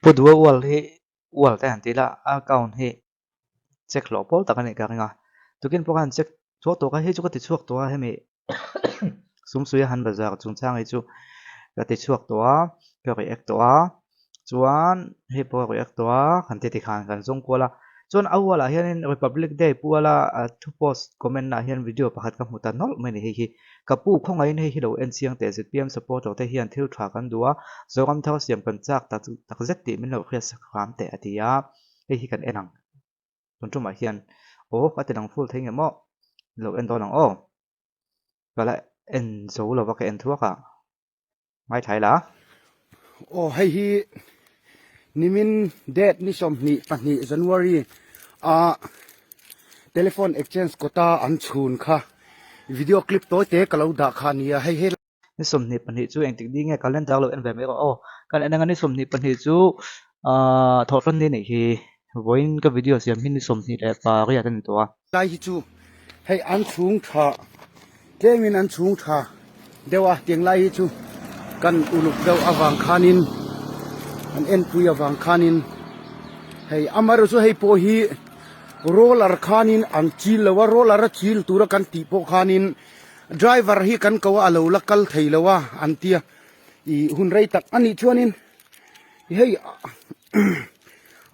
Pu Dua ual hi ual te han ti ila a account hi check hlawh pawl tak a nih ka ring a, tukin pawh khan check chhuak tawh kha hei chu ka ti chhuak tawh a hemi Sumsuia han bazar chungchang hi chu ka ti chhuak tawh a ka react tawh a chuan hei pawh ka react tawh a kan ti tikhan kan zawng kual a chuan a ualah hianin Republic Day puala thu post comment ah hian video pakhat ka hmu ta nawlh mai a ni hei hi. Ka pu khawngaihin hei hi lo en chiang teh zpm supporter te hian thil tha kan duh a, Zoram thar siam kan chak tak tak zet tih min lo hriat sak hram teh a ti a, hei hi kan en ang. Tun tumah hian aw ka ti lang full thei nge maw? Lo en dawn ang aw. Ka la en zo lova ka en thuak a, ngaithla ila. Aw hei hi nimin date ni 22 January a telephone exchange kawta an chhun kha video clip tawi te ka lo dah kha a nia hei he. Ni 22 chu engtik ni nge calendar lo en ve mai rawh aw. Kan en anga ni 22 chu aah thawhhran ni anih hi. Vawiin ka video siam hi ni 28 a ni tawh a. Lai hi chu hei an chhung tha tlemin an chhung tha deuh a tiang lai hi chu kan uluk deuh avang khanin an enpui avang khanin hei amaherawh chu hei pawh hi roller khanin an chil lo a roller a chil tura kan tih pawh khanin driver hi kan ko a a lo la kal thei lo a an tia ih hun rei tak a nih chuanin hei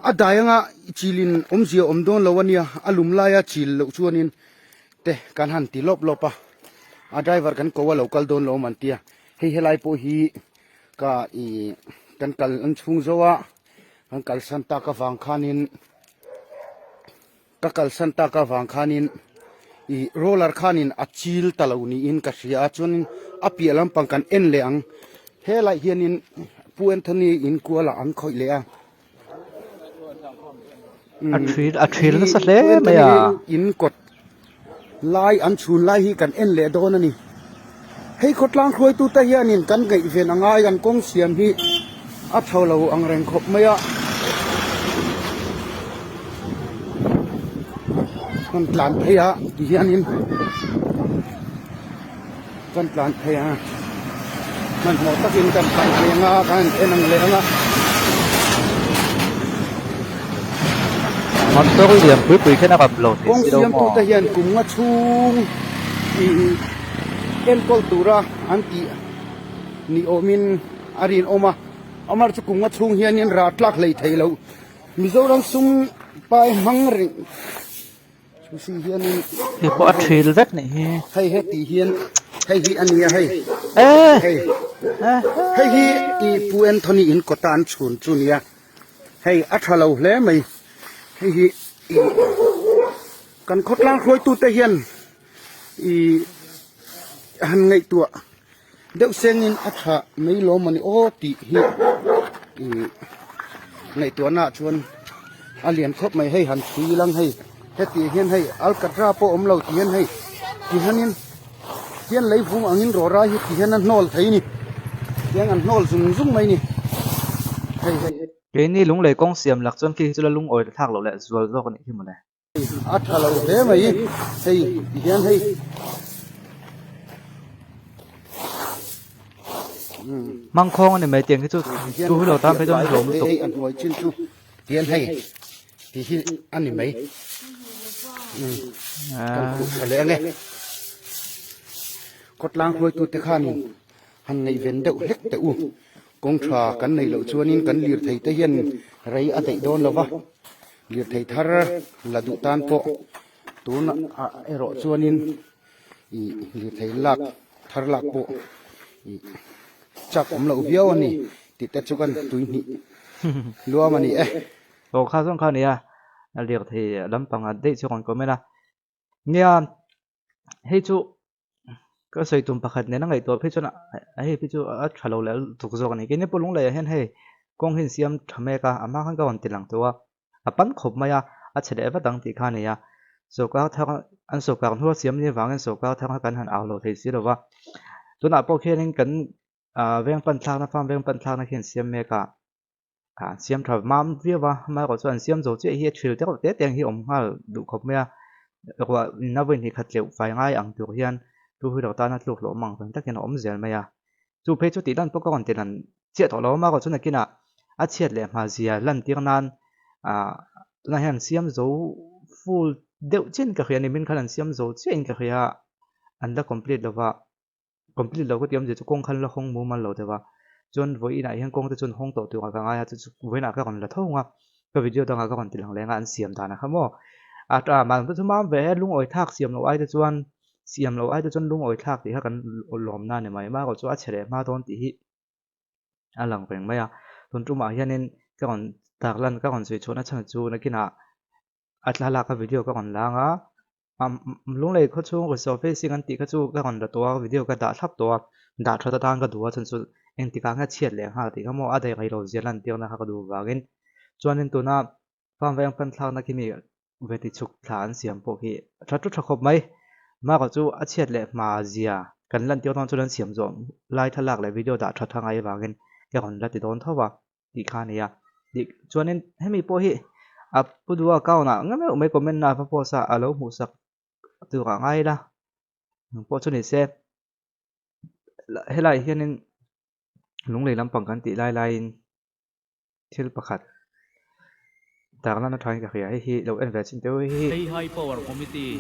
a dai anga chilin awmzia awm dawn lo ania a lum laia chil loh chuanin te kan han ti lawp lawp a a driver kan ko a lo kal dawn lo awm an tia hei helai pawh hi ka ih kan kal an chhung zo a kan kalsan tak avang khanin Ka kalsan tak avang khanin ih roller khanin a chil ta lo niin ka hria a chuanin a piah lampang kan en leh ang helaiah hianin Pu Anthony in kualah an khawih leh a A thil a thil nasa hle mai a. In kawt lai an chhun lai hi kan en leh dawn a ni. Hei khawtlang hruaitute hianin kan ngaihven a ngai an kawng siam hi a tho lo ang reng khawp mai a. Kan tlan phei a ti hianin kan tlan phei a hmanhmawh takin kan tlan phei ang a kan en ang leh ang a. Motor lian pui pui khen a rap lo thei Kawng si lo siam maw? tute hian kum nga chhung ih enkawl tura an tih ni awmin a rinawm a, amar chu kum nga chhung hianin rah tlak hlei thei lo Mizoram sum pai hmang reng chu si hianin Hei pawh a thil vek nih hi. Hei heti hian hei hi a nia hei hei hei hi ih Pu Anthony in kawta an chhun chu nia hei a tha lo hle mai hei hi ih kan khawtlang hruaitute hian ih han ngaihtuah deuh sengin a tha mai lawm a ni aw tih hi ih ngaihtuahna ah chuan a lian khawp mai hei han chhui lang hei heti hian hei alkatra pawh awm lo ti hian hei ti hianin hian lei vung angin rawra hi ti hian a hnawl thei a ni tiang an hnawl zung zung mai a ni hei hei. Keini lunglei kawng siam lak chuan khi hi chu la lungawi ta thlak loh leh zual zawk a nih hi mawle. A tha lo hle mai hei ti hian hei Mangkhawng a ni mai tiang hi chu chu hi lo tan phei chuan hlawm lutuk. Hei a hnuai chin chu tian hei ti hi a ni mai kan khuh tha leh ange khawtlang hruaitute khanin han ngaihven deuh hlek teh u. Kawng tha kan neih loh chuanin kan lirthei te hian rei a daih dawn lo va, lirthei thar la duh tan pawh tunah erawh chuanin ih lirthei lak thar lak pawh ih chak awm loh viau a ni tih te chu kan tui hnih luam a ni e. Aw kha zawng kha a nia, lirthei lampang ah daih chu rawn comment a, nia hei chu Ka sawi tum pakhat nen a ngaihtuah phei chuan hei phei chu a tha lo leh lutuk zawk a ni. Keini pawh lunglei ah hian hei kawng hi an siam tha mek a, a hma khan ka rawn ti lang tawh a, a pan khawp mai a, a chhe leh vat ang tih kha a ni a. Sawrkar thar an sawrkar hnuai siam ni avangin sawrkar thar kha kan han au lo thei si lo va. Tunah pawh khianin kan veng pan thlakna farm veng pan thlakna khi an siam mek a. An siam tha mam viau a, amaherawh chu an siam zo chiah hi a thil deuh te te ang hi a awm nghal duh khawp mai a, ruah in a vawi hnih khat tleuh fai ngai ang tur hian tu hi lo tana tluk hlawh mang reng takin a awm zel mai a, chu phei chu tih lan pawh ka rawn ti lan chiah tawh lo amaherawh chu nakinah. A chhiat leh hma zia lantir nan ah tunah hian an siam zo full deuh chiahin ka hria a ni min khan an siam zo chiahin ka hria a an la complete lova complete lo ka tih awmzia chu kawng kha an la hawng mumal lo deuh a chuan vawiinah hian kawng te chu an hawng tawh turah ka ngai a chu chu vawiinah ka rawn la tho ang a ka video dangah ka rawn ti lang leng a an siam danah kha maw a ta mahni te chu mam ve e lungawi thlak siam loh ai te chuan siam loh ai te chuan lungawi thlak tih kha kan lawmna a ni mai amaherawhchu a chhe leh hma dawn tih hi. a lang reng mai a tun tumah hianin ka rawn tarlan ka rawn sawi chhuahna chhan chu nakinah a thlalak a video ka rawn lang a lunglei khaw chhung resurfacing an tih kha chu ka rawn la tawh a video ka dah thlap tawh a dah that atan ka duh a chhan chu engtikah nge chhiat leh nghal tih kha maw a daih rei lo zia lantirna kha ka duh vangin chuanin tuna farm veng pan thlakna khi mi ve ti chhuk thla an siam pawh khi tha thu tha khawp mai. Mark-a chu a chhiat leh hma zia kan lantir dawn chuan an siam zawh lai thlalak leh video dah tha tha ngai avangin ka rawn la ti dawn tho a tih kha a ni a. Dik chuanin hemi pawh hi a pu duh account ah nga meuh mai comment na a va post a, a lo hmuhsak turah ngai ila nang pawh chu ni se helaiah hianin lunglei lampang kan tih lai laiin. Thil pakhat tarlan a thain ka hria hei hi lo en ve chin teuh hei hi. Hei High Power Committee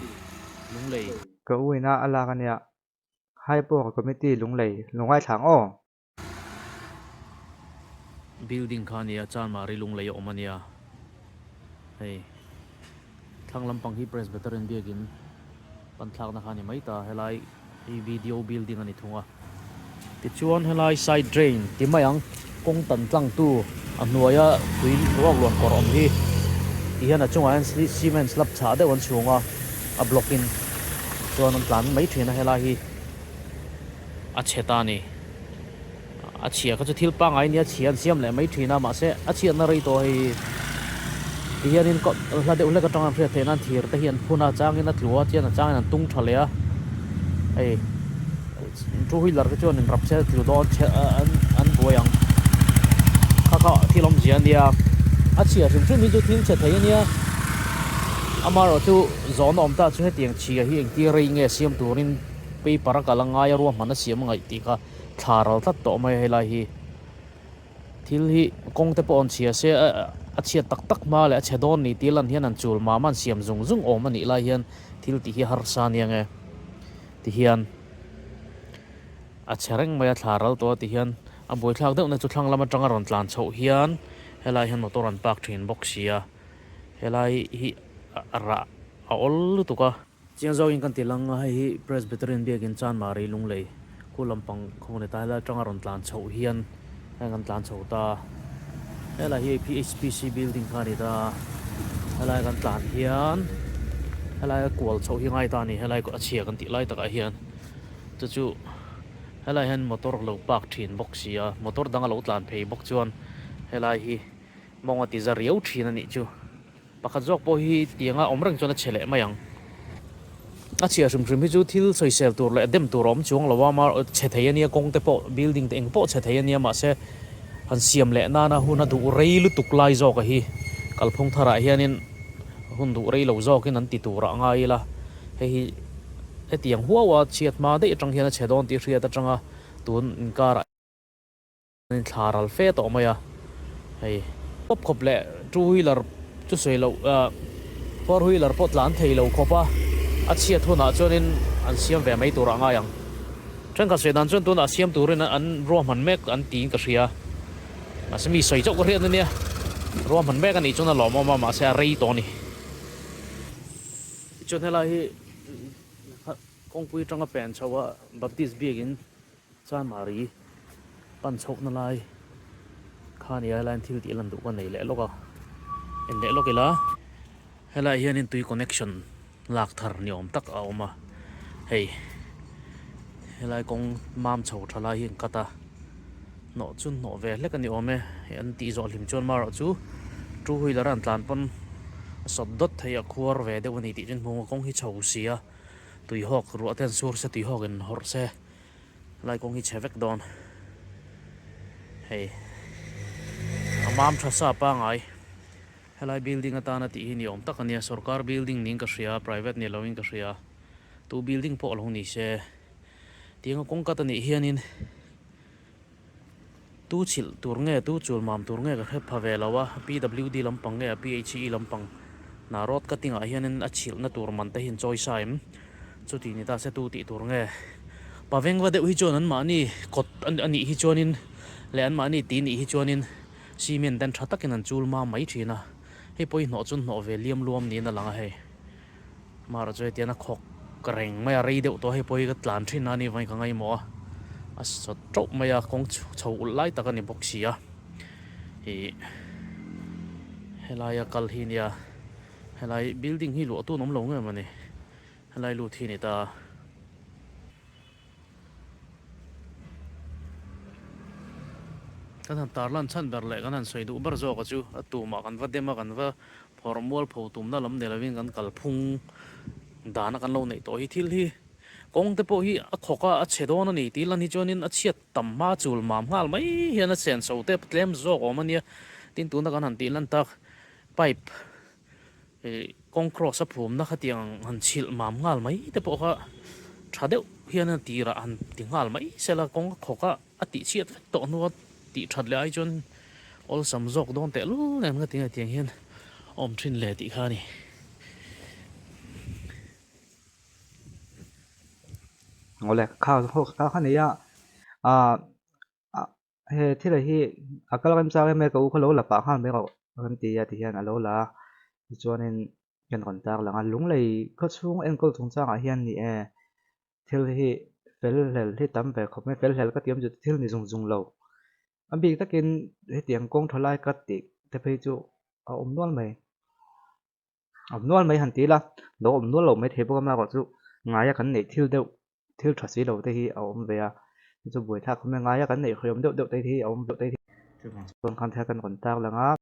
Lunglei. Ka u ina a lak ania High Power Committee Lunglei lo ngaithla ang aw. Building kha ania Chanmari Lunglei a awm ania hei thlang lampang hi Presbyterian biakin pan thlakna kha a ni mai ta helai hi BDO building a ni thung a. Tichuan helai side drain ti mai ang kawng tan tlang tu a hnuaia tui ruak luan kawr awm hi ti hian a chungah hian cement slab chhah deuh an chhung a a block in chuan an tlan mai thin a helai hi a chhe ta a ni a chhia kha chu thil pangngai nia chhia an siam leh mai thin a mahse a chhiatna rei tawh hei ti hianin hla deuh hlek atanga an hriat theih nan thir te hi an phun a changin a tlu a chuan a changin an tung tha leh a hei two wheeler te chuan in rap se tlu dawn chhe an an buai ang kha kha thil awmzia a nia a chhia hrim hrim hi chu thil chhe thei a nia amaherawhchu zawhna awm ta chu hetiang chhia hi engtir rei nge siam turin paper a kal a ngai a ruahman a siam a ngaih tih kha. Thla ral tlat tawh mai a helai hi thil hi kawng te pawh an chhia se a chhiat tak tak hma leh a chhe dawn ni tih lan hian an chul mam a an siam zung zung awm a nih lai hian thil tih hi a harsa ania nge ti hian a chhe reng mai a thla ral tawh a ti hian a buaithlak deuh na chu thlang lam atanga rawn tlan chhoh hian helai hian motor an park thin bawk si a helai hi a rah a awl lutuk a. Chiang zawkin kan ti lang a, hei hi Presbyterian biakin Chanmari Lunglei khu lampang khaw ni ta helai atanga rawn tlan chhoh hian heng an tlan chho ta a, helai hi PHPC building kha a ni ta a, helai kan tlan hian helai a kual chhoh hi ngai ta a ni, helai a chhia kan tih lai takah hian chu chu helai hian motor a lo park thin bawk si a, motor dang a lo tlan phei bawk chuan helai hi mawng a ti za riau thin a nih chu. Pakhat zawk pawh hi tianga awm reng chuan a chhe leh mai ang. A chhia hrim hrim hi chu thil sawisel tur leh dem tur a awm chuang lo a, mar chhe thei a nia kawng te pawh building te eng pawh chhe thei a nia mahse han siam leh nana hun a duh rei lutuk lai zawk a hi kalphung tharah hianin hun duh rei lo zawkin an ti turah ngai ila hei hi hetiang huau a chhiat hma daih atang hian a chhe dawn tih hriat atanga tun inkarah. Thla ral fe tawh mai a, hei khawp khawp leh two wheeler chu sawi loh ah four wheeler pawh tlan thei lo khawp a, a chhiat hunah chuanin an siam ve mai turah ngai ang. Thenkhat sawi dan chuan tunah siam turin an ruahman mek an tiin ka hria, mahse mi sawi chauh ka hriat ania, ruahman mek a nih chuan a lawmawm a mahse a rei tawh a ni. Tichuan helai hi kawngpui atanga pen chho a Baptist biakin Chanmari pan chhohna lai kha nia helaiin thil tih lan duh ka nei leh lawk a, en leh lawk ila helaiah hianin tui connection lak thar ni awm tak a awm a, hei helai kawng mam chho tha lai hi an cut a, hnawh chu hnawh ve hlek a ni awm e, hei an tih zawh hlim chuan marawh chu two wheeler a an tlan pawn a sawt dawt thei a khuar ve deuh a ni tih chu hmuh kawng hi chho si a, tuihawk ruah te an sur se tuihawk in hawrh se. Lai kawng hi chhe vek dawn. Hei a mam tha sa pangai helai building atana tih hi ni awm tak ania sorkar building niin ka hria private ni loin ka hria tu building pawh lo ni se tianga kawng kat anih hianin. Tu chhilh tur nge tu chul mam tur nge ka hre pha ve lo a, PWD lampang nge a PHE lampang hna road cutting ah hianin a chhilhna tur man te hi an chawi sa em? Chuti ni ta se tu tih tur nge? Pa vengva deuh hi chuan anmahni kawt a nih hi chuanin leh anmahni ti nih hi chuanin cement ten tha takin an chul mam mai thin a, hei pawh hi hnawh chu hnawh ve liam luam niin a lang a hei. Mara chu hetian a khawk reng mai a, rei deuh tawh hei pawh hi ka tlan thin a ni vawiin ka ngaihmawh a, a sawt teuh mai a, kawng chho ulh lai tak a ni bawk si a, ih helaia kal hi nia helai building hi luah tun awm lo ngei mawni helai lut hi a ni ta. Kan han tarlan chhan ber leh kan han sawi duh ber zawk a chu a tumah kan va dem a kan va phawrh mual pho tumna lam ni lovin kan kalphung dana kan lo neih tawh hi thil hi kawng te pawh hi a khawk a a chhe dawn a ni tih lan hi chuanin a chhiat tam hma chul mam nghal mai hian a chen chho te tlem zawk awm a nia tin tuna kan han tih lan tak pipe Ih kawng cross a phumna khatiang han chhilh mam nghal mai te pawh kha tha deuh hian a tirah han ti nghal mai sela kawng a khawk a a tih chhiat vek tawh hnua tih that leh ai chuan awlsam zawk dawn teh lul nen ka ti hetiang hian awm thin le tih kha a ni. Awle kha kha kha nei a ah He thil hi a kal remchang em e ka u kha lo la pah nghal mai rawh a rawn ti a ti hian a lo la a tichuanin kan rawn tar lang a lunglei khaw chhung enkawl chungchangah hian ni e thil hi fel hlel hi tam ve khawp mai fel hlel ka ti awm chu thil ni zung zung lo a bik takin hetiang kawng tha lai ka tih te phei chu a awm nual mai. Awm nual mai han ti ila, lo awm nual lo mai thei bawk a marawh chu ngaia kan neih thil deuh thil tha si lo te hi a awm ve a, chu chu buaithlak khawp mai a, ngaia kan neih hriam deuh deuh te hi a awm deuh te hi chuvang chuan khan thil kan rawn tar lang a.